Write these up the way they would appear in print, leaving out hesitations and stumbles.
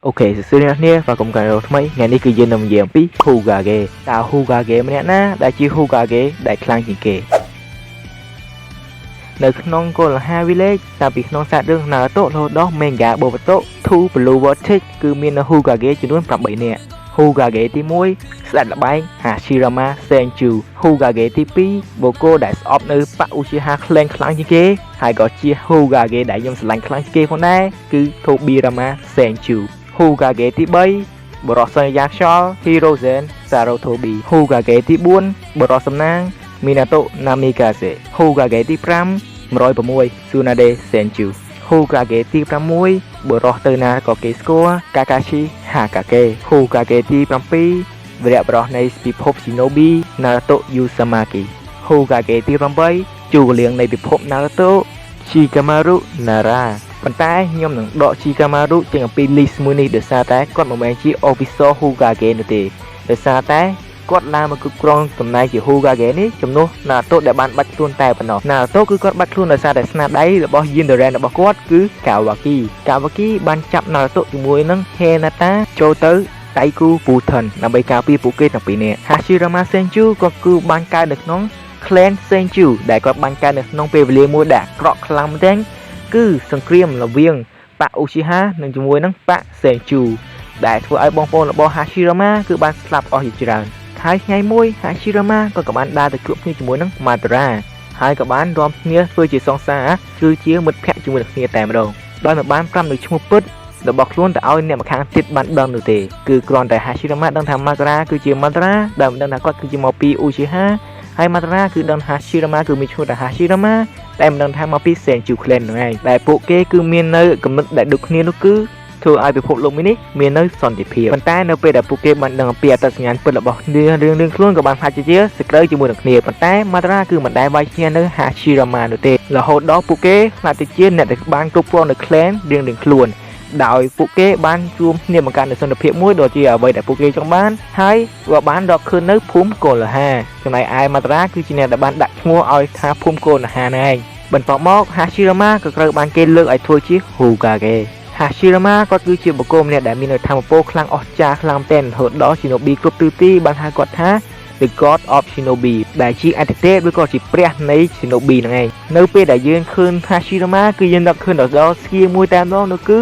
OK សួស្តីអ្នកនាងស្វាគមន៍កាន់ថ្មីថ្ងៃនេះគឺយើងនឹងនិយាយអំពី Hokage តើ Hokage ម្នាក់ណាដែលជា Hokage ដែលខ្លាំងជាងគេនៅក្នុង Konoha Village តាំងពីក្នុងសាច់រឿង Naruto រហូតដល់ Manga Boruto Two Blue Vortex គឺមាននៅ Hokage ចំនួន8នាក់ Hokage ទី1ស្ដេចល្បែង Hashirama Senju Hokage ទី2បុគ្គលដែលស្អប់នៅបក Uchiha clan ខ្លាំងជាងគេហើយក៏ជា Hokage ដែលខ្ញុំស្រឡាញ់ខ្លាំងជាងគេផងដែរគឺ Tobirama Senju Hokage ទី3បុរសសន្យាខ្យល់ Hiruzen Sarutobi Hokage ទី4បុរសសំណាង Minato Namikaze Hokage ទី5 106 Tsunade Senju Hokage ទី6បុរសទៅណាក៏គេស្គាល់ Kakashi Hatake Hokage ទី7វីរៈបុរសនៃពិភព Shinobi Naruto Uzumaki Hokage ទី8ជួរលៀងនៃពិភព Naruto Shikamaru Nara ប៉ុន្តែខ្ញុំនឹងដក Shikamaru ចេញអំពី list មួយនេះដោយសារតែគាត់មិនមែនជា Official Hokage នោះទេដោយសារតែគាត់ឡើងមកគ្រប់គ្រងតំណែងជា Hokage នេះជំនួស Naruto ដែលបានបាត់ខ្លួនតែប៉ុណ្ណោះ Naruto គឺគាត់បាត់ខ្លួនដោយសារតែស្នាដៃរបស់ Yandere របស់គាត់គឺ Kawaki Kawaki បានចាប់ Naruto ជាមួយនឹង Hinata ចូលទៅ Taiku Buten ដើម្បីការពារពួកគេទាំងពីរនាក់ Hashirama Senju ក៏គឺបានកើតនៅក្នុង Clan Senju ដែលគាត់បានកើតនៅក្នុងពេលវេលាមួយដែលអាក្រក់ខ្លាំងមែនទែនគឺសង្គ្រាមរវាងបក Uchiha និងជាមួយនឹងបក Senju ដែលធ្វើឲ្យបងប្អូនរបស់ Hashirama គឺបានស្លាប់អស់ជាច្រើនហើយថ្ងៃមួយ Hashirama ក៏បានដើរទៅជួបគ្នាជាមួយនឹង Madara ហើយក៏បាននាំគ្នាធ្វើជាសង្សារគឺជាមិត្តភក្តិជាមួយនឹងគ្នាតែម្ដងដោយមិនបានប្រាប់នៅឈ្មោះពិតរបស់ខ្លួនទៅឲ្យអ្នកម្ខាងទៀតបានដឹងនោះទេគឺគ្រាន់តែ Hashirama ដឹងថា Madara គឺជា Madara ដែលមិនដឹងថាគាត់គឺជាមកពី Uchiha ហើយ Madara គឺដឹងថា Hashirama គឺមានឈ្មោះថា Hashirama តែមិនដឹងថាមកពី Senju Clan ហ្នឹងឯងដែលពួកគេគឺមាននៅគំនិតដែលដូចគ្នានោះគឺធ្វើឲ្យពិភពលោកមួយនេះមាននៅសន្តិភាពប៉ុន្តែនៅពេលដែលពួកគេបានដឹងអំពីអត្តសញ្ញាណពិតរបស់គ្នារឿងរឿងខ្លួនក៏បានហាច់ជាសត្រូវជាមួយនឹងគ្នាប៉ុន្តែ Madara គឺមិនដែលវាយឈ្នះនៅ Hashirama នោះទេរហូតដល់ពួកគេក្លាយទៅជាអ្នកដែលបានគ្រប់គ្រងនៅ clan រៀងៗខ្លួនដោយពួកគេបានជួមគ្នាបង្កើតនូវសន្តិភាពមួយដ៏ជាអ្វីដែលពួកគេចង់បានហើយក៏បានរកឃើញនៅភូមិកូលហាចំណែកឯ Madara គឺជាអ្នកដែលបានដាក់ឈ្មោះឲ្យថាភូមិកូលហាហ្នឹងឯងបន្ទាប់មក Hashirama ក៏ត្រូវបានគេលើកឲ្យធ្វើជា Hokage Hashirama គាត់គឺជាបុគ្គលម្នាក់ដែលមាននូវថាមពលខ្លាំងអស្ចារ្យខ្លាំងមែនទែនរហូតដល់ Shinobi គ្រប់ទិសទីបានហៅគាត់ថា The God of Shinobi ដែលជាអតិទេពឬក៏ជាព្រះនៃ Shinobi ហ្នឹងឯងនៅពេលដែលយើងឃើញ Hashirama គឺយើងនឹកឃើញដល់ skill មួយតែម្ដងនោះគឺ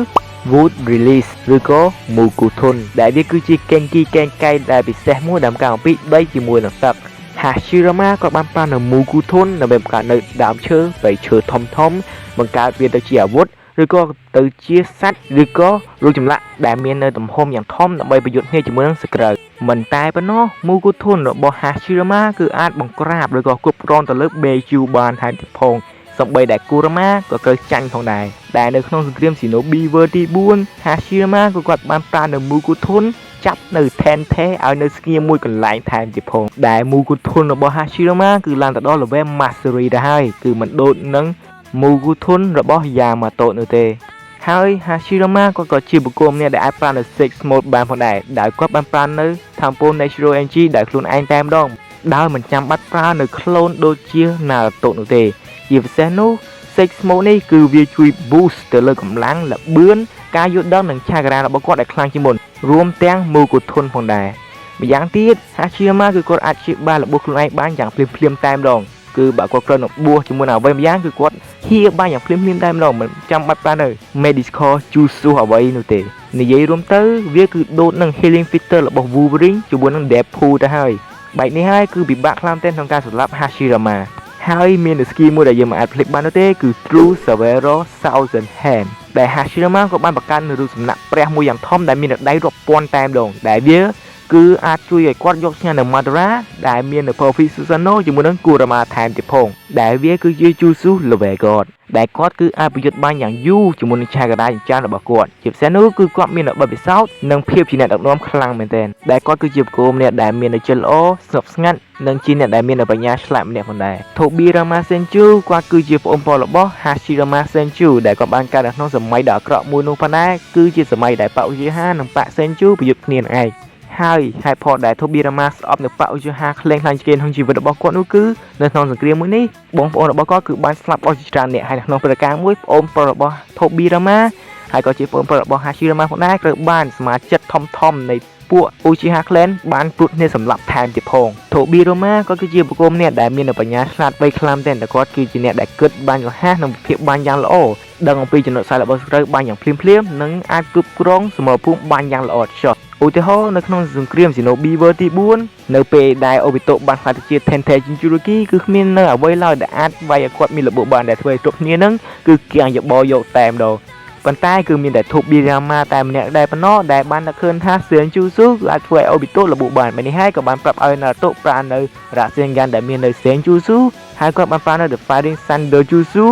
Wood Release ឬក៏ Mukutun ដែលវាគឺជាកេងគីកេងកៃដែលពិសេសមួយដែលបង្កើតអំពីដីជាមួយនឹងទឹក Hashirama ក៏បានប្រើនៅ Mukutun ដើម្បីបង្កើតនៅដើមឈើព្រៃឈើធំធំបង្កើតវាទៅជាអាវុធឬក៏ទៅជាសត្វឬក៏រូបចម្លាក់ដែលមាននៅទំហំយ៉ាងធំដើម្បីប្រយុទ្ធគ្នាជាមួយនឹងសត្រូវមិនតែប៉ុណ្ណោះ Mukutun របស់ Hashirama គឺអាចបង្ក្រាបឬក៏គ្រប់គ្រងទៅលើ Biju បានថែមទៀតផងសូម្បីតែ Kurama ក៏ត្រូវចាញ់ផងដែរដែលនៅក្នុងសង្គ្រាម Shinobi World ទី4 Hashirama ក៏គាត់បានប្រើនៅ Mukutun ចាប់នៅ Tente ឲ្យនៅស្ងៀមមួយកន្លែងថែមទៀតផងដែល Mukutun របស់ Hashirama គឺឡើងទៅដល់ level Mastery ទៅហើយគឺមិនដូចនឹង Mukutun របស់ Yamato នោះទេហើយ Hashirama គាត់ក៏ជាបុគ្គលម្នាក់ដែលអាចប្រើនៅ Six Mode បានផងដែរដោយគាត់បានប្រើនៅ Tempo Natural Energy ដោយខ្លួនឯងតែម្ដងដោយមិនចាំបាច់ប្រើនៅ clone ដូចជា Naruto នោះទេជាពិសេសនោះ Six Mode នេះគឺវាជួយ boost ទៅលើកម្លាំងល្បឿនការយល់ដឹងនិងឆាក្រារបស់គាត់ឲ្យខ្លាំងជាងមុនរួមទាំង Mukutun ផងដែរម្យ៉ាងទៀត Hashirama គឺគាត់អាចព្យាបាលរបួសខ្លួនឯងបានយ៉ាងភ្លាមៗតែម្ដងគឺបើគាត់ត្រូវនឹងបួសជាមួយនឹងអ្វីម្យ៉ាងគឺគាត់ហៀបានយ៉ាងភ្លាមៗតែម្ដងមិនចាំបាច់ប្រើនៅ medical jutsu អ្វីនោះទេនិយាយរួមទៅវាគឺដូចនឹង healing factor របស់ Wolverine ជាមួយនឹង Deadpool ទៅហើយបែបនេះហើយគឺពិបាកខ្លាំងមែនទែនក្នុងការសម្លាប់ Hashirama ហើយមាន skill មួយដែលយើងមិនអាចភ្លេចបាននោះទេគឺ True Several Thousand Hand ដែល Hashirama ក៏បានបង្កើតនៅរូបសំណាកព្រះមួយយ៉ាងធំដែលមានដៃរាប់ពាន់តែម្ដងដែលវាគឺអាចជួយឲ្យគាត់យកឈ្នះនៅ Madara ដែលមាននៅ Perfect Susanoo ជាមួយនឹង Kurama ថែមទៀតផងដែលវាគឺជា Jutsu Level God ដែលគាត់គឺអាចប្រយុទ្ធបានយ៉ាងយូរជាមួយនឹងឆាក្រាចិញ្ចើមរបស់គាត់ជាពិសេសនោះគឺគាត់មានបទពិសោធន៍និងភាពជាអ្នកដឹកនាំខ្លាំងមែនទែនដែលគាត់គឺជាបុគ្គលម្នាក់ដែលមានចិត្តល្អស្ងប់ស្ងាត់និងជាអ្នកដែលមានបញ្ញាឆ្លាតម្នាក់ផងដែរ Tobirama Senju គាត់គឺជាប្អូនប្រុសរបស់ Hashirama Senju ដែលគាត់បានកើតនៅក្នុងសម័យដ៏អាក្រក់មួយនោះផងដែរគឺជាសម័យដែលបក Uchiha និងបក Senju ប្រយុទ្ធគ្នានឹងឯងហើយហេតុផលដែល Tobirama ស្អប់នៅបក Uchiha ខ្លាំងខ្លាំងជាងគេក្នុងជីវិតរបស់គាត់នោះគឺនៅក្នុងសង្គ្រាមមួយនេះបងប្អូនរបស់គាត់គឺបានស្លាប់អស់ជាច្រើនអ្នកហើយនៅក្នុងព្រឹត្តិការណ៍មួយប្អូនប្រុសរបស់ Tobirama ហើយក៏ជាប្អូនប្រុសរបស់ Hashirama ផងដែរត្រូវបានសមាជិកធំធំនៃពួក Uchiha Clan បានព្រួតគ្នាសម្លាប់ថែមទៀតផង Tobirama ក៏គឺជាបុគ្គលម្នាក់ដែលមានបញ្ញាឆ្លាតវៃខ្លាំងតែតែគាត់គឺជាអ្នកដែលគិតបានរហ័សនិងវិភាគបានយ៉ាងល្អដឹងអំពីចំណុចខ្សោយរបស់សត្រូវបានយ៉ាងភ្លាមភ្លាមនិងអាចគ្រប់គ្រងសមរភូមិបានយ៉ាងល្អឥតខ្ចោះឧទាហរណ៍នៅក្នុងសង្គ្រាម Shinobi World ទី4នៅពេលដែលអូប៊ីតូបានក្លាយទៅជា Tente Jinchuriki គឺគ្មាននៅអ្វីឡើយដែលអាចវាយឲ្យគាត់មានរបួសបានដែលធ្វើឲ្យគ្រប់គ្នានឹងគឺគៀងយោបល់យកតែម្ដងប៉ុន្តែគឺមានតែ Tobirama តែម្នាក់ដែរប៉ុណ្ណោះដែលបាននឹកឃើញថា Senjutsu គឺអាចធ្វើឲ្យអូប៊ីតូរបួសបានបែបនេះហើយក៏បានប្រាប់ឲ្យ Naruto ប្រើនៅ Rasengan ដែលមាននៅ Senjutsu ហើយគាត់បានប្រើនៅ The Fighting Thunder Jutsu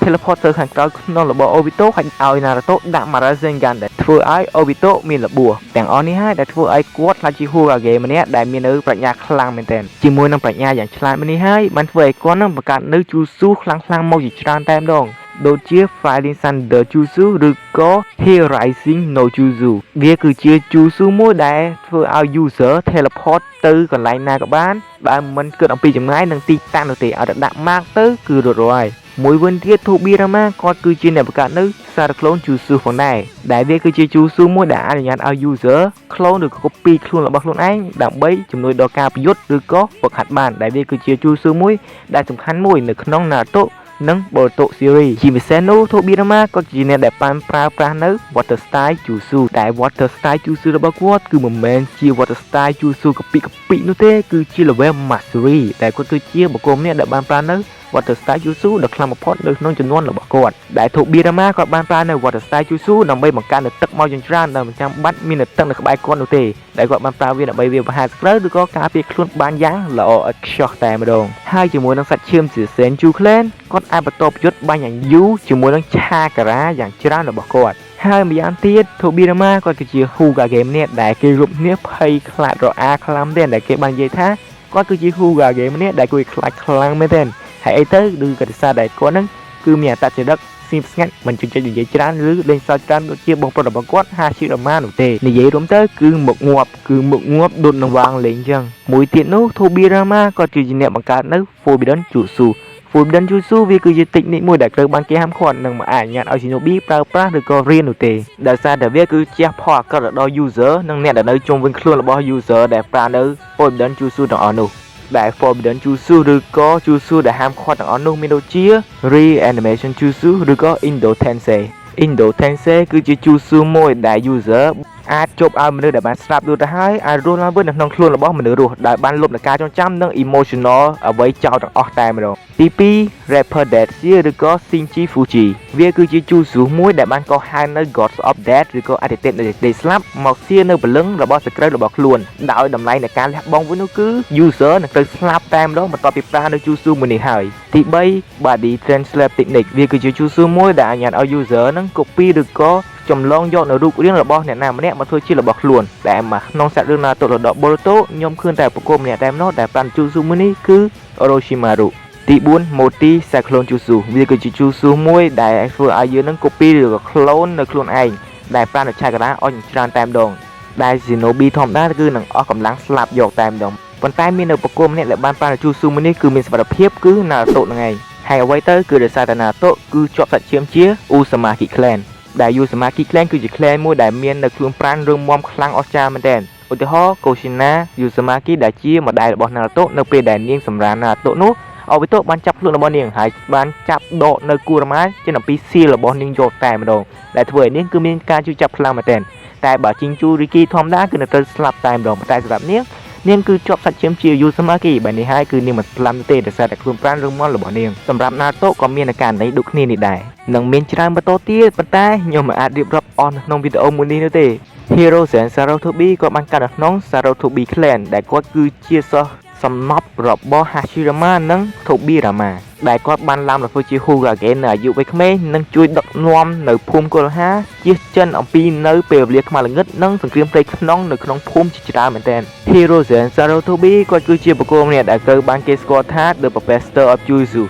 teleport ទៅខាងក្រៅក្នុងរបស់អូប៊ីតូហើយឲ្យ Naruto ដាក់ Rasengan ដែលធ្វើឲ្យអូប៊ីតូមានរបួសទាំងអស់នេះហើយដែលធ្វើឲ្យគាត់ក្លាយជា Hokage ម្នាក់ដែលមាននៅប្រាជ្ញាខ្លាំងមែនទែនជាមួយនឹងប្រាជ្ញាយ៉ាងឆ្លាតមួយនេះហើយបានធ្វើឲ្យគាត់នឹងបង្កើតនៅ Jutsu ខ្លាំងៗមកជាច្រើនតែម្ដងដូចជា Fighting Thunder Jutsu ឬក៏ Hell Raising no Jutsu វាគឺជា Jutsu មួយដែលធ្វើឲ្យ user teleport ទៅកន្លែងណាក៏បានដែលមិនគិតអំពីចម្ងាយនិងទីតាំងនោះទេឲ្យតែដាក់ mark ទៅគឺរត់រាល់មួយវិញទៀត Tobirama គាត់គឺជាអ្នកបង្កើតនៅសារ clone Jutsu ផងដែរដែលវាគឺជា Jutsu មួយដែលអនុញ្ញាតឲ្យ user clone ឬក៏ copy ខ្លួនរបស់ខ្លួនឯងដើម្បីជំនួយដល់ការប្រយុទ្ធឬក៏ហ្វឹកហាត់បានដែលវាគឺជា Jutsu មួយដែលសំខាន់មួយនៅក្នុង Naruto និង Boruto series ជាពិសេសនោះ Tobirama ក៏ជាអ្នកដែលបានប្រើប្រាស់នៅ Water Style Jutsu តែ Water Style Jutsu របស់គាត់គឺមិនមែនជា Water Style Jutsu កពិកពិនោះទេគឺជា level Mastery តែគាត់គឺជាបុគ្គលម្នាក់ដែលបានប្រើនៅ Water Style Jutsu ដ៏ខ្លាំងបំផុតនៅក្នុងជំនាន់របស់គាត់ដែល Tobirama គាត់បានប្រើនៅ Water Style Jutsu ដើម្បីបង្កើននូវទឹកមកយ៉ាងច្រើនដោយមិនចាំបាច់មាននូវទឹកនៅក្បែរគាត់នោះទេដែលគាត់បានប្រើវាដើម្បីវាប្រហារសត្រូវឬក៏ការពារខ្លួនបានយ៉ាងល្អឥតខ្ចោះតែម្ដងហើយជាមួយនឹងសាច់ឈាមជា Senju Clan គាត់អាចបន្តប្រយុទ្ធបានយ៉ាងយូរជាមួយនឹងឆាការ៉ាយ៉ាងច្រើនរបស់គាត់ហើយម្យ៉ាងទៀត Tobirama គាត់គឺជា Hokage ម្នាក់ដែលគេរូបគ្នាភ័យខ្លាចរអាខ្លាំងមែនទែនដែលគេបាននិយាយថាគាត់គឺជា Hokage ម្នាក់ដែលគួរឲ្យខ្លាចខ្លាំងមែនទែនហើយអីទៅឬក៏ដោយសារតែគាត់ហ្នឹងគឺមានអត្តចរិតស្ងៀមស្ងាត់មិនចូលចិត្តនិយាយច្រើនឬលេងសើចច្រើនដូចជាបងប្រុសរបស់គាត់ Hashirama នោះទេនិយាយរួមទៅគឺមុខងាប់គឺមុខងាប់ដូចនឹងវាងលេងចឹងមួយទៀតនោះ Tobirama ក៏ជាអ្នកបង្កើតនៅ Forbidden Jutsu Forbidden Jutsu វាគឺជា technique មួយដែលត្រូវបានគេហាមឃាត់និងមិនអាចអនុញ្ញាតឲ្យ Shinobi ប្រើប្រាស់ឬក៏រៀននោះទេដោយសារតែវាគឺជះផលអាក្រក់ដល់ user និងអ្នកដែលនៅជុំវិញខ្លួនរបស់ user ដែលប្រើនៅ Forbidden Jutsu ទាំងអស់នោះដែល Forbidden Jutsu ឬក៏ Jutsu ដែលហាមឃាត់ទាំងអស់នោះមានដូចជា Reanimation Jutsu ឬក៏ Edo Tensei Edo Tensei គឺជា Jutsu មួយដែល user អាចជប់ឲ្យមនុស្សដែលបានស្លាប់រួចទៅហើយអាចរស់ឡើងវិញនៅក្នុងខ្លួនរបស់មនុស្សរស់ដោយបានលុបនឹងការចងចាំនិង emotional អ្វីចោលទាំងអស់តែម្ដងទី2 Rapper Death Seal ឬក៏ Shinchi Fuji វាគឺជា Jutsu មួយដែលបានកោះហៅនៅ Gods of Death ឬក៏អាទិទេពនៃសេចក្តីស្លាប់មកសៀនៅព្រលឹងរបស់សត្រូវរបស់ខ្លួនដោយតម្លៃនៃការលះបង់វិញនោះគឺ user នឹងត្រូវស្លាប់តែម្ដងបន្ទាប់ពីប្រើនៅ Jutsu មួយនេះហើយទី3 Body Translate Technique វាគឺជា Jutsu មួយដែលអនុញ្ញាតឲ្យ user នឹង copy ឬក៏ចម្លងយកនៅរូបរាងរបស់អ្នកណាម្នាក់មកធ្វើជារបស់ខ្លួនដែលមកក្នុងសាច់រឿង Naruto ដល់ Boruto ខ្ញុំឃើញតែបុគ្គលម្នាក់តែម្ដងដែលប្រើ Jutsu មួយនេះគឺ Orochimaru ទី4 Moti Cyclone Jutsu វាគឺជា Jutsu មួយដែលធ្វើឲ្យយើងនឹង copy ឬក៏ clone នៅខ្លួនឯងដែលប្រើនៅឆាការ៉ាអស់ច្រើនតែម្ដងដែល Shinobi ធម្មតាគឺនឹងអស់កម្លាំងស្លាប់យកតែម្ដងប៉ុន្តែមាននៅបុគ្គលម្នាក់ដែលបានប្រើ Jutsu មួយនេះគឺមានសមត្ថភាពគឺ Naruto ហ្នឹងឯងហើយអ្វីទៅគឺដោយសារតែ Naruto គឺជាប់សាច់ឈាមជា Uzumaki Clan ដែល Uzumaki Clan គឺជា clan មួយដែលមាននៅខ្លួនប្រាណរឹងមាំខ្លាំងអស្ចារ្យមែនទែនឧទាហរណ៍ Kushina Uzumaki ដែលជាម្ដាយរបស់ Naruto នៅពេលដែលនាងសម្រាល Naruto នោះអូប៊ីតូបានចាប់ខ្លួនរបស់នាងហើយបានចាប់ដកនៅគូរ៉ាម៉ាចេញអំពីសៀលរបស់នាងយកតែម្ដងដែលធ្វើឲ្យនាងគឺមានការជួយចាប់ខ្លាំងមែនទែនតែបើជីងជូរីគីធម្មតាគឺនៅត្រូវស្លាប់តែម្ដងតែសម្រាប់នាងនាងគឺជាប់សាច់ឈាមជា Uzumaki បែបនេះហើយគឺនាងមិនស្លាប់ទេដោយសារតែខ្លួនប្រាណរឹងមាំរបស់នាងសម្រាប់ Naruto ក៏មានករណីដូចគ្នានេះដែរនឹងមានច្រើនបន្តទៀតប៉ុន្តែខ្ញុំមិនអាចរៀបរាប់អស់នៅក្នុងវីដេអូមួយនេះនោះទេ Hiruzen Sarutobi ក៏បានកើតនៅក្នុង Sarutobi Clan ដែលគាត់គឺជាសិស្សសំណប់របស់ Hashirama និង Tobirama ដែលគាត់បានឡើងមកធ្វើជា Hokage នៅអាយុវ័យក្មេងនិងជួយដឹកនាំនៅភូមិកុលហាជៀសចិនអំពីនៅពេលវេលាខ្មៅល្ងឹតនិងសង្គ្រាមព្រៃក្នុងនៅក្នុងភូមិជាច្រើនមែនទែន Hiruzen Sarutobi គាត់គឺជាបុគ្គលម្នាក់ដែលត្រូវបានគេស្គាល់ថា The Professor of Jutsu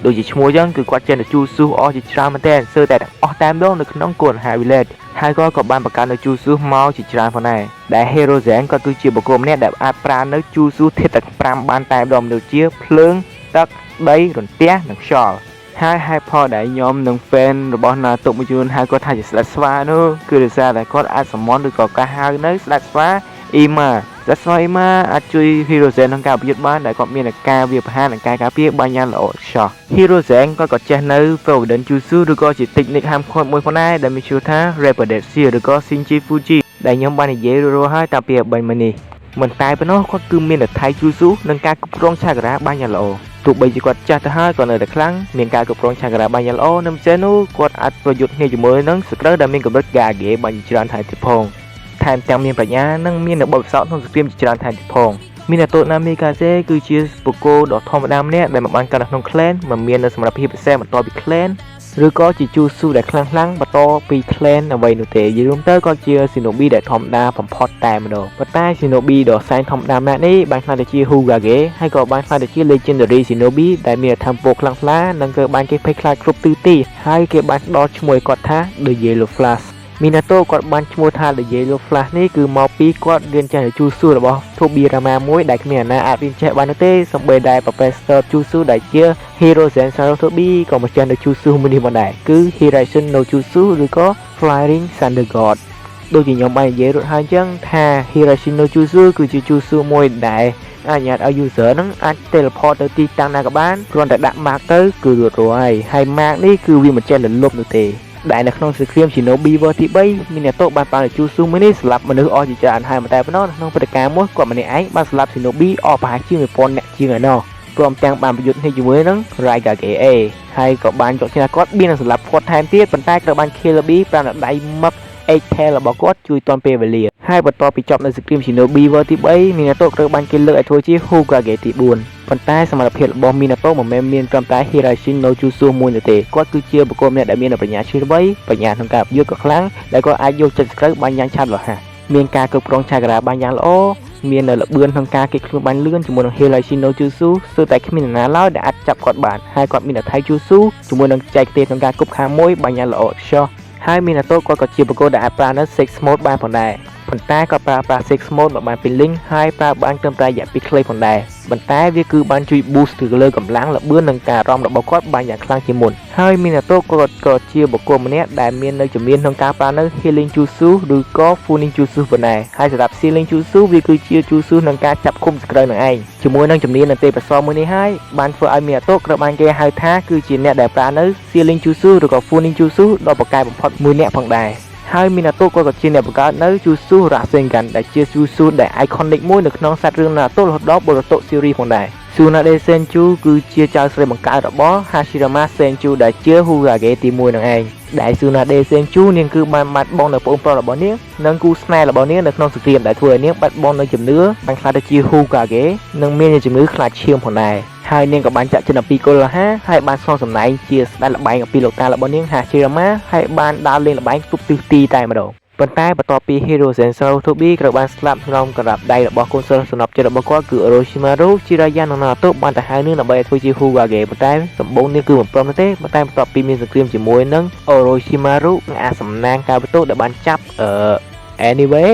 ដូចជាឈ្មោះចឹងគឺគាត់ចេះតែ Jutsu អស់ជាច្រើនមែនទែនស្ទើរតែទាំងអស់តែម្ដងនៅក្នុង Konoha Village ហើយក៏ក៏បានបង្កើតនៅ Jutsu មកជាច្រើនផងដែរដែល Hiruzen ក៏គឺជាបុគ្គលម្នាក់ដែលអាចប្រើនៅ Jutsu ធាតុទាំង5បានតែម្ដងដូចជាភ្លើងទឹកដីរន្ទះនិងខ្យល់។ ហើយហេតុផលដែលខ្ញុំនិង fan របស់ Naruto មួយចំនួនហៅគាត់ថាជាស្ដេចស្វានោះគឺដោយសារតែគាត់អាច summon ឬក៏ការហៅនៅស្ដេចស្វាអ៊ីម៉ាស្ដេចស្វាអ៊ីម៉ាអាចជួយ Hiruzen ក្នុងការប្រយុទ្ធបានដែលគាត់មានការវាយប្រហារនិងការការពារបានយ៉ាងល្អខ្ចោះ។ Hiruzen គាត់ក៏ចេះនៅ Forbidden Jutsu ឬក៏ជា technique ហាមឃាត់មួយផងដែរដែលមានឈ្មោះថា Repetition ឬក៏ Shinji Fuji ដែលខ្ញុំបាននិយាយរួចរាល់ហើយតាំងពីអម្បាញ់មិញនេះ។មិនតែប៉ុណ្ណោះគាត់គឺមាន Taijutsu និងការគ្រប់គ្រងឆាក្រាបានយ៉ាងល្អទោះបីជាគាត់ចាស់ទៅហើយក៏នៅតែខ្លាំងមានការគ្រប់គ្រងឆាក្រាបានយ៉ាងល្អនិងពិសេសនោះគាត់អាចប្រយុទ្ធគ្នាជាមួយនឹងសត្រូវដែលមានកម្រិត Kage បានជាច្រើនថែមទៀតផងថែមទាំងមានប្រាជ្ញានិងមានបទពិសោធន៍ក្នុងសង្គ្រាមជាច្រើនថែមទៀតផងមីនាតូណាមីកាសេគឺជាបុគ្គលដ៏ធម្មតាម្នាក់ដែលមិនបានកើតនៅក្នុង clan មិនមាននៅសមត្ថភាពពិសេសបន្តពី clan ឬក៏ជា jutsu ដែលខ្លាំងខ្លាំងបន្តពី clan អ្វីនោះទេនិយាយរួមទៅក៏ជា Shinobi ដែលធម្មតាបំផុតតែម្ដងប៉ុន្តែ Shinobi ដ៏សែនធម្មតាម្នាក់នេះបានក្លាយទៅជា Hokage ហើយក៏បានក្លាយទៅជា Legendary Shinobi ដែលមានធម៌ពលខ្លាំងក្លានិងត្រូវបានគេភ័យខ្លាចគ្រប់ទិសទីហើយគេបានផ្ដល់ឈ្មោះឲ្យគាត់ថា The Yellow Flash។ មីនាតូគាត់បានឈ្មោះថា The Yellow Flash នេះគឺមកពីគាត់រៀនចេះនូ jutsu របស់ Tobirama មួយដែលគ្មានអ្នកណាអាចរៀនចេះបាននោះទេសូម្បីតែ Professor Jutsu ដែលជា Hiruzen Sarutobi ក៏មកចេះនៅ jutsu មួយនេះមកដែរគឺ Hiraishin no Jutsu ឬក៏ Flying Thunder God។ ដូចជាខ្ញុំបាននិយាយរួចហើយអញ្ចឹងថា Hiraishin no Jutsu គឺជា jutsu មួយដែលអនុញ្ញាតឲ្យ user ហ្នឹងអាច teleport ទៅទីតាំងណាក៏បានគ្រាន់តែដាក់ mark ទៅគឺរួចរាល់ហើយហើយ mark នេះគឺវាមិនចេះលលុបនោះទេដែលនៅក្នុងសង្គ្រាម Shinobi War ទី3មីនាតូបានប្រើ jutsu មួយនេះសម្លាប់មនុស្សអស់ជាច្រើនហើយមិនតែប៉ុណ្ណោះក្នុងព្រឹត្តិការណ៍មួយគាត់ម្នាក់ឯងបានសម្លាប់ Shinobi អស់ប្រហែលជាង1000នាក់ជាងឯណោះព្រមទាំងបានប្រយុទ្ធគ្នាជាមួយនឹង Raikage A ហើយក៏បានយកឈ្នះគាត់បៀននឹងសម្លាប់គាត់ថែមទៀតប៉ុន្តែត្រូវបាន Killer B ប្រើនៅដៃមឹក Eight Tail របស់គាត់ជួយទាន់ពេលវេលាហើយបន្ទាប់ពីចប់នៅសង្គ្រាម Shinobi War ទី3មីនាតូត្រូវបានគេលើកឲ្យធ្វើជា Hokage ទី4ប៉ុន្តែសមត្ថភាពរបស់មីនាតូមិនមែនមានត្រឹមតែ Hiraishin no Jutsu មួយនោះទេគាត់គឺជាបុគ្គលម្នាក់ដែលមានបញ្ញាឈ្លាសវៃបញ្ញាក្នុងការប្រយុទ្ធក៏ខ្លាំងដែលគាត់អាចយកចិត្តសត្រូវបានយ៉ាងឆាប់រហ័សមានការគ្រប់គ្រងឆាក្រាបានយ៉ាងល្អមាននៅល្បឿនក្នុងការគេចខ្លួនបានលឿនជាមួយនឹង Hiraishin no Jutsu ស្ទើរតែគ្មាននរណាឡើយដែលអាចចាប់គាត់បានហើយគាត់មាន Taijutsu ជាមួយនឹងចែកទេសក្នុងការគប់ខាងមួយបានយ៉ាងល្អខ្ចោះហើយមីនាតូគាត់ក៏ជាបុគ្គលដែលអាចប្រើនៅ Six Mode បានផងដែរប៉ុន្តែគាត់ប្រើប្រាស់ Six Mode មកបានពីលីងហើយប្រើបានត្រឹមតែរយៈពេលខ្លីផងដែរប៉ុន្តែវាគឺបានជួយ boost ទៅលើកម្លាំងល្បឿននិងការអារម្មណ៍របស់គាត់បានយ៉ាងខ្លាំងជាងមុនហើយមីនាតូគាត់ក៏ជាបុគ្គលម្នាក់ដែលមាននៅជំនាញក្នុងការប្រើនៅ Healing Jutsu ឬក៏ Funin Jutsu ប៉ុណ្ណេះហើយសម្រាប់ Sealing Jutsu វាគឺជា Jutsu ក្នុងការចាប់ឃុំសត្រូវនឹងឯងជាមួយនឹងជំនាញនិងទេពកោសល្យមួយនេះហើយបានធ្វើឲ្យមីនាតូត្រូវបានគេហៅថាគឺជាអ្នកដែលប្រើនៅ Sealing Jutsu ឬក៏ Funin Jutsu ដ៏ពូកែបំផុតមួយនាក់ផងដែរហើយមីនាតូក៏ក៏ជាអ្នកបង្កើតនៅ Jutsu Rasengan ដែលជា Jutsu ដែល iconic មួយនៅក្នុងសាច់រឿង Naruto រហូតដល់ Boruto series ផងដែរ។ Tsunade Senju គឺជាចៅស្រីបង្កើតរបស់ Hashirama Senju ដែលជា Hokage ទី1នឹងឯងដែល Tsunade Senju នាងគឺបានបាត់បង់នៅប្អូនប្រុសរបស់នាងនិងគូស្នេហ៍របស់នាងនៅក្នុងសង្គ្រាមដែលធ្វើឲ្យនាងបាត់បង់នៅជំនឿបានក្លាយទៅជា Hokage និងមានជំងឺខ្លាចឈាមផងដែរហើយនាងក៏បានចាក់ចិនអំពីកុលហាហើយបានស្នងតំណែងជាស្ដេចល្បែងអំពីលោកតារបស់នាង Hashirama ហើយបានដើរលេងល្បែងគ្រប់ទិសទីតែម្ដងប៉ុន្តែបន្ទាប់ពី Hiruzen Sarutobi ត្រូវបានស្លាប់ក្នុងកណ្ដាប់ដៃរបស់កូនសិស្សសំណប់ចិត្តរបស់គាត់គឺ Orochimaru Jiraiya និង Naruto បានទៅហៅនាងដើម្បីឲ្យធ្វើជា Hokage ប៉ុន្តែដំបូងនាងគឺមិនព្រមនោះទេប៉ុន្តែបន្ទាប់ពីមានសង្គ្រាមជាមួយនឹង Orochimaru និងអាសំណាងកាបូតូដែលបានចាប់anyway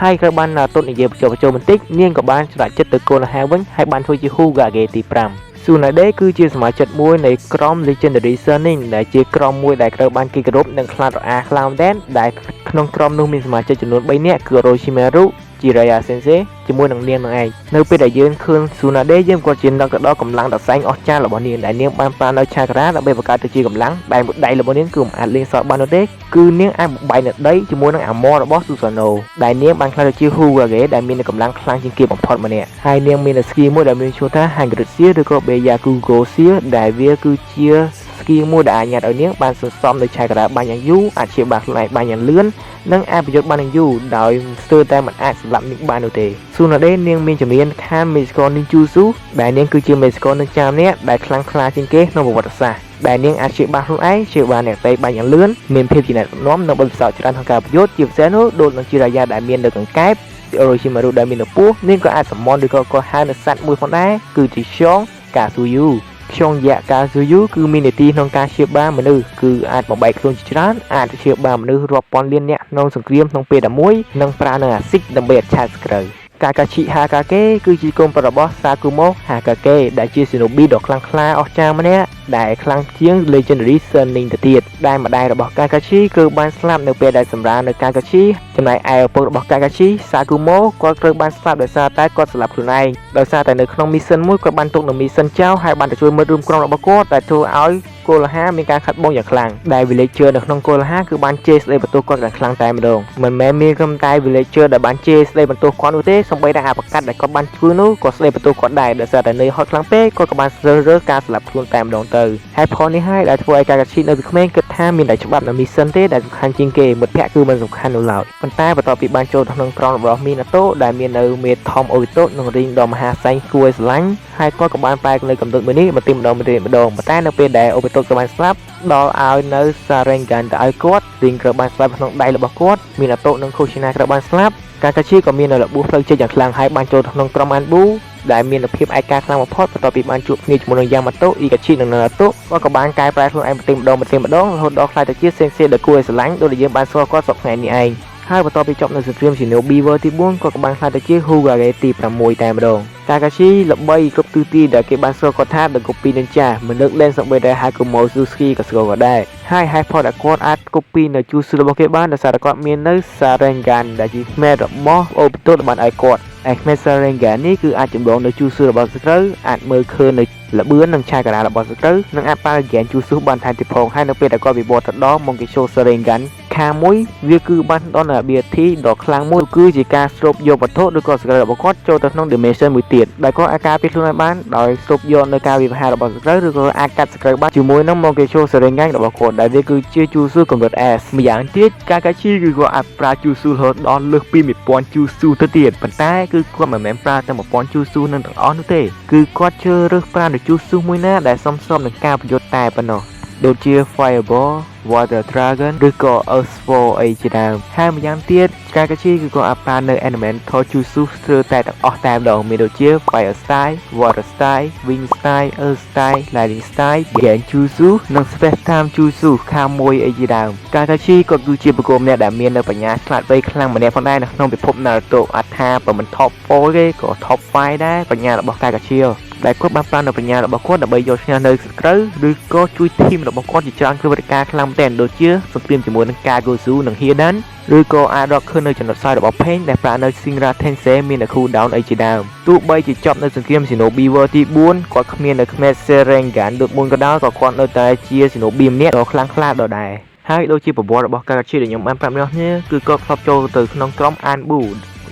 ហើយត្រូវបាន Naruto និយាយបញ្ចុះបញ្ចូលបន្តិចនាងក៏បានច្រាច់ចិត្តទៅកូនហាវិញហើយបានធ្វើជា Hokage ទី5 Tsunade គឺជាសមាជិកមួយនៃក្រុម Legendary Zenin ដែលជាក្រុមមួយដែលត្រូវបានគេគោរពនិងខ្លាចរអាខ្លាំងមែនទែនដែលក្នុងក្រុមនោះមានសមាជិកចំនួន3នាក់គឺ Orochimaru Jiraiya Sensei ជាមួយនឹងនាងនឹងឯងនៅពេលដែលយើងឃើញ Tsunade យើងក៏ជានឹកទៅដល់កម្លាំងដ៏សែងអស្ចារ្យរបស់នាងដែលនាងបានប្រើនៅឆាក្រាដើម្បីបង្កើតទៅជាកម្លាំងដែលមួយដៃរបស់នាងគឺមិនអាចលេងសើចបាននោះទេគឺនាងអាចបំបែកនៅដីជាមួយនឹងអាម៉របស់ Susanoo ដែលនាងបានក្លាយទៅជា Hokage ដែលមានកម្លាំងខ្លាំងជាងគេបំផុតម្នាក់ហើយនាងមាន skill មួយដែលមានឈ្មោះថា Hundred Seal ឬក៏ Byakugo Seal ដែលវាគឺជា skill មួយដែលអាចញ៉ាត់ឲ្យនាងបានសន្សំនៅឆាក្រាបានយ៉ាងយូរអាចជាបានខ្លួនឯងបានយ៉ាងលឿននិងអាចប្រយុទ្ធបានយ៉ាងយូរដោយស្ទើរតែមិនអាចសម្លាប់នាងបាននោះទេTsunade នាងមានជំនាញខាង Magical Ninjutsu ដែលនាងគឺជា Magical Ninja ម្នាក់ដែលខ្លាំងក្លាជាងគេក្នុងប្រវត្តិសាស្ត្រដែលនាងអាចជាបានខ្លួនឯងជាបានអ្នកដទៃបានយ៉ាងលឿនមានភាពជាអ្នកដឹកនាំនិងបទពិសោធន៍ច្រើនក្នុងការប្រយុទ្ធជាពិសេសនោះដូចនឹងជារាយាដែលមាននៅកង្កែប Orochimaru ដែលមាននៅពោះនាងក៏អាច summon ឬក៏កោះហៅនៅសត្វមួយផងដែរគឺជាខ្យងកាស៊ូយូខ្យងយៈកាស៊ូយូគឺមាននីតិក្នុងការព្យាបាលមនុស្សគឺអាចបំបែកខ្លួនជាច្រើនអាចព្យាបាលមនុស្សរាប់ពាន់លាននាក់ក្នុងសង្គ្រាមក្នុងពេលតែមួយនិងប្រើនៅអាស៊ីតដើម្បីអឆាតសត្រូវកាកាឈិហាកាកេគឺជាកូនប្រុសរបស់សាគូម៉ូហាកាកេដែលជា Shinobi ដ៏ខ្លាំងក្លាអស្ចារ្យម្នាក់។ ដែលខ្លាំងជាង Legendary Zenin ទៅទៀតដែលម្ដាយរបស់កាកាឈីគឺបានស្លាប់នៅពេលដែលសម្រាលនៅកាកាឈីចំណែកឯឪពុករបស់កាកាឈីសាគូម៉ូគាត់ត្រូវបានស្លាប់ដោយសារតែគាត់ស្លាប់ខ្លួនឯងដោយសារតែនៅក្នុង mission មួយគាត់បានទុកនៅ mission ចោលហើយបានទៅជួយមិត្តរួមក្រុមរបស់គាត់ដែលធ្វើឲ្យកូលហាមានការខាត់បងយ៉ាងខ្លាំងដែល villager នៅក្នុងកូលហាគឺបានជេរស្ដីបន្ទោសគាត់យ៉ាងខ្លាំងតែម្ដងមិនមែនមានត្រឹមតែ villager ដែលបានជេរស្ដីបន្ទោសគាត់នោះទេសូម្បីតែអាប្រកាសដែលគាត់បានធ្វើនោះក៏ស្ដីបន្ទោសគាត់ដែរដោយសារតែនឿយហត់ខ្លាំងពេកគាត់ក៏បានជ្រើសរើសការស្លាប់ខ្លួនតែម្ដងទៅហើយផលនេះហើយដែលធ្វើឲ្យកាកាឈីនៅពីក្មេងគិតថាមានតែច្បាប់នៅ mission ទេដែលសំខាន់ជាងគេមិត្តភ័ក្តិគឺមិនសំខាន់នោះឡើយប៉ុន្តែបន្ទាប់ពីបានចូលទៅក្នុងក្រុមរបស់មីណាតូដែលមាននៅមេធំអូវីតូនិងរីងដ៏មហាសែនគួរឲ្យស្រឡាញ់ហើយគាត់ក៏បានប្រែនៅកំណត់មួយនេះបន្តិចម្ដងបន្តិចម្ដងប៉ុន្តែនៅពេលដែលអូវីតូក៏បានស្លាប់ដល់ឲ្យនៅសារេងហ្គានទៅឲ្យគាត់រីងត្រូវបានស្លាប់ក្នុងដៃរបស់គាត់មីណាតូនិងខូឈីណាត្រូវបានស្លាប់កាកាឈីក៏មាននៅរបួសផ្លូវចិត្តយ៉ាងខ្លាំងហើយបានចូលទៅក្នុងក្រុមអានប៊ូដែលមានភាពឯកាខ្លាំងបំផុតបន្ទាប់ពីបានជួបគ្នាជាមួយនឹងយ៉ាម៉ាតូអ៊ីកាឈីនិងណារ៉ូតូគាត់ក៏បានកែប្រែខ្លួនឯងបន្តិចម្ដងបន្តិចម្ដងរហូតដល់ក្លាយទៅជាសេនសេដ៏គួរឲ្យស្រឡាញ់ដូចដែលយើងបានស្គាល់គាត់សព្វថ្ងៃនេះឯងហើយបន្ទាប់ពីចប់នៅសង្គ្រាម Shinobi War ទី4គាត់ក៏បានក្លាយទៅជា Hokage ទី6តែម្ដងកាកាឈីល្បីគ្រប់ទិសទីដែលគេបានស្គាល់គាត់ថា The Copy Ninja មិនលើកលែងសូម្បីតែ Hakumo Suzuki ក៏ស្គាល់គាត់ដែរហើយហេតុផលដែលគាត់អាច copy នៅ Jutsu របស់គេបានដោយសារតែគាត់មាននៅ Sharingan ដែលជាខ្មែររបស់អូប៊ីតូដែលបានឲ្យគាត់ឯខ្មែរ Sharingan នេះគឺអាចចម្លងនៅ Jutsu របស់សត្រូវអាចមើលឃើញនៅល្បឿននិងឆាការ៉ារបស់សត្រូវនិងអាចប្រើ Genjutsu បានថែមទៀតផងហើយនៅពេលដែលគាត់វិវត្តទៅដល់ Mangekyo Sharingan ខាមួយវាគឺបានដល់នៅ ability ដ៏ខ្លាំងមួយគឺជាការស្រូបយកវត្ថុឬក៏សត្រូវរបស់គាត់ចូលទៅក្នុង dimension មួយទៀតដែលគាត់អាចការពារខ្លួនឯងបានដោយស្រូបយកនៅការវិវហារបស់សត្រូវឬក៏អាចកាត់សត្រូវបានជាមួយនឹង Mangekyo Sharingan របស់គាត់ដែលវាគឺជា Jutsu កម្រិត S ម្យ៉ាងទៀតកាកាឈីគឺគាត់អាចប្រើ Jutsu រហូតដល់លើសពី1000 Jutsu ទៅទៀតប៉ុន្តែគឺគាត់មិនមែនប្រើតែ1000 Jutsu នឹងទាំងអស់នោះទេគឺគាត់ជ្រើសរើសប្រើនៅ Jutsu មួយណាដែលសមស្របនឹងការប្រយុទ្ធតែប៉ុណ្ណោះដូចជា Fireball, Water Dragon ឬក៏ Earth Fall អីជាដើមហើយម្យ៉ាងទៀតកាកាឈីគឺក៏អាចប្រើនៅ Elemental Jutsu ស្ទើរតែទាំងអស់តែម្ដងមានដូចជា Fire Style, Water Style, Wind Style, Earth Style, Lightning Style, Genjutsu និង Space Time Jutsu ខាមួយអីជាដើមកាកាឈីក៏គឺជាបុគ្គលម្នាក់ដែលមាននៅបញ្ញាឆ្លាតវៃខ្លាំងម្នាក់ផងដែរនៅក្នុងពិភព Naruto អាចថាបើមិន Top 4ទេក៏ Top 5ដែរបញ្ញារបស់កាកាឈីដែលគាត់បានប្រើនៅបញ្ញារបស់គាត់ដើម្បីយកឈ្នះនៅសត្រូវឬក៏ជួយ team របស់គាត់ជាច្រើនគ្រឹះវេទិកាខ្លាំងមែនទែនដូចជាសង្គ្រាមជាមួយនឹង Kagozu និង Hidan ឬក៏អាចរកឃើញនៅចំណុចខ្សោយរបស់ Pain ដែលប្រើនៅ Shinra Tensei មាននៅ cooldown អីជាដើមទោះបីជាចប់នៅសង្គ្រាម Shinobi War ទី4គាត់គ្មាននៅ Khmer Sharingan ដូចមុនក៏ដោយក៏គាត់នៅតែជា Shinobi ម្នាក់ដ៏ខ្លាំងក្លាដដែលហើយដូចជាប្រវត្តិរបស់ Kakashi ដែលខ្ញុំបានប្រាប់អ្នកនេះគឺគាត់ធ្លាប់ចូលទៅក្នុងក្រុម Anbu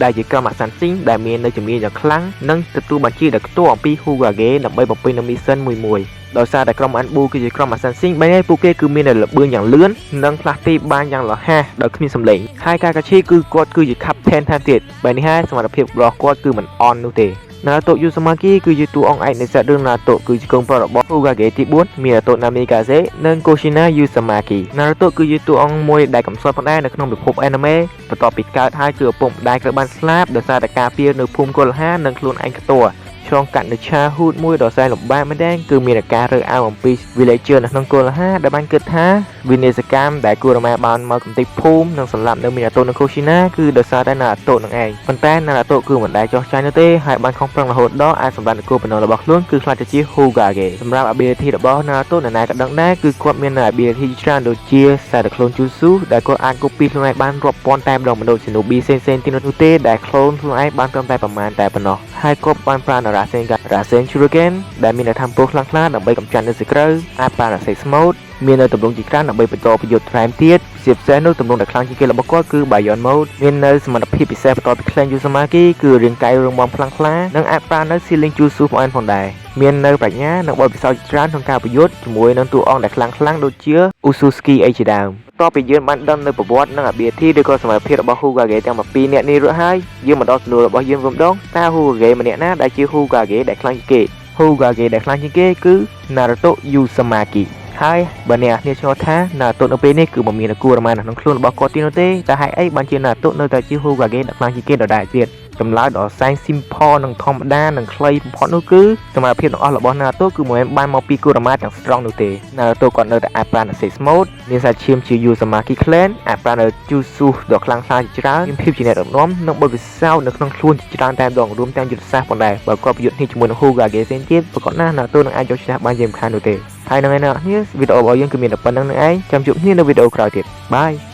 ដែលជាក្រុម Assassin ដែលមាននៅជំនាញដ៏ខ្លាំងនិងទទួលបញ្ជាដោយផ្ទាល់អំពី Hokage ដើម្បីបំពេញនូវ mission មួយមួយដោយសារតែក្រុម Anbu គឺជាក្រុម Assassin បែរនេះពួកគេគឺមាននៅល្បឿនយ៉ាងលឿននិងផ្លាស់ទីបានយ៉ាងរហ័សដោយគ្មានសម្លេងហើយកាកាឈីគឺគាត់គឺជា Captain ថែមទៀតបែរនេះហើយសមត្ថភាពរបស់គាត់គឺមិនអន់នោះទេណារូតូយូសាម៉ាគីគឺជាតួអង្គឯកនៃសាច់រឿងណារូតូគឺជាកូនប្រុសរបស់ហូកាហ្គេទី4មីនាតូណាមីកាសេនិងកូស៊ីណាយូសាម៉ាគីណារូតូគឺជាតួអង្គមួយដែលកំសត់ផងដែរនៅក្នុងពិភពអេនីមេបន្ទាប់ពីកើតហើយគឺឪពុកម្ដាយត្រូវបានស្លាប់ដោយសារតែការពារនៅភូមិកុលហានិងខ្លួនឯងផ្ទាល់ឆ្លងកាត់នៅឆាហ៊ូតមួយដ៏សែនលំបាកមែនទែនគឺមានការរើសអើងអំពី villager នៅក្នុងកុលហាដែលបានគិតថាវិនាសកម្មដែលគូរ៉ាម៉ាបានមកកំទេចភូមិនិងសម្លាប់នៅមីនាតូនិងកូស៊ីណាគឺដោយសារតែណារូតូនឹងឯងប៉ុន្តែណារូតូគឺមិនដែលចោះចាញ់នោះទេហើយបានខំប្រឹងរហូតដល់អាចសម្រាប់នគរបំណងរបស់ខ្លួនគឺខ្លាចទៅជា Hokage សម្រាប់ ability របស់ណារូតូនរណាក៏ដឹងដែរគឺគាត់មាន ability ច្រើនដូចជាសារ clone jutsu ដែលគាត់អាច copy ខ្លួនឯងបានរាប់ពាន់តែម្ដងមិនដូច Shinobi ផ្សេងៗទៀតនោះទេដែល clone ខ្លួនឯងបានត្រឹមតែប្រមាណតែប៉ុណ្ណោះហើយគាត់បានប្រើ Rasengan Rasen Shuriken ដែលមានធម៌ពលខ្លាំងក្លាដើម្បីកម្ចាត់នៅសត្រូវអាចប្រើ Rasen Mode មាននៅទម្រង់ជាច្រើនដើម្បីបន្តប្រយុទ្ធថែមទៀតជាពិសេសនោះទម្រង់ដែលខ្លាំងជាងគេរបស់គាត់គឺ Beyond Mode មាននៅសមត្ថភាពពិសេសបន្ទាប់ពី Clan Uzumaki គឺរាងកាយរឹងមាំខ្លាំងក្លានិងអាចប្រើនៅ Sealing Jutsu ផងដែរមាននៅប្រាជ្ញានិងបទពិសោធន៍ជាច្រើនក្នុងការប្រយុទ្ធជាមួយនឹងតួអង្គដែលខ្លាំងៗដូចជា Otsutsuki អីជាដើមបន្ទាប់ពីយើងបានដឹងនៅប្រវត្តិនិង ability ឬក៏សមត្ថភាពរបស់ Hokage ទាំង12នាក់នេះរួចហើយយើងមកដល់សំណួររបស់យើងវិញម្ដងតើ Hokage ម្នាក់ណាដែលជា Hokage ដែលខ្លាំងជាងគេ Hokage ដែលខ្លាំងជាងគេគឺ Naruto Uzumaki ហើយបើអ្នកគ្នាឆ្ងល់ថា Naruto នៅពេលនេះគឺមិនមានគូរ៉ាម៉ានៅក្នុងខ្លួនរបស់គាត់ទៀតនោះទេតែហេតុអីបានជា Naruto នៅតែជា Hokage ដែលខ្លាំងជាងគេដដែលទៀតចម្លើយដ៏សែន simple និងធម្មតានិងខ្លីបំផុតនោះគឺសមត្ថភាពទាំងអស់របស់ Naruto គឺមិនមែនបានមកពីគូរ៉ាម៉ាទាំងស្រុងនោះទេ Naruto គាត់នៅតែអាចប្រើនៅ Six Mode មានសាច់ឈាមជា Uzumaki Clan អាចប្រើនៅ Jutsu ដ៏ខ្លាំងក្លាជាច្រើនមានភាពជាអ្នកដឹកនាំនិងបទពិសោធន៍នៅក្នុងខ្លួនជាច្រើនតែម្ដងរួមទាំងយុទ្ធសាស្ត្រផងដែរបើគាត់ប្រយុទ្ធនេះជាមួយនឹង Hokage ផ្សេងទៀតប្រាកដណាស់ Naruto នឹងអាចយកឈ្នះបានជាមិនខាននោះទេហ ហើយនឹងឯអ្នកគ្នាវីដេអូរបស់យើងគឺមានតែប៉ុណ្្នឹងឯងចាំជួបគ្នានៅវីដេអូក្រោយទៀត។ Bye.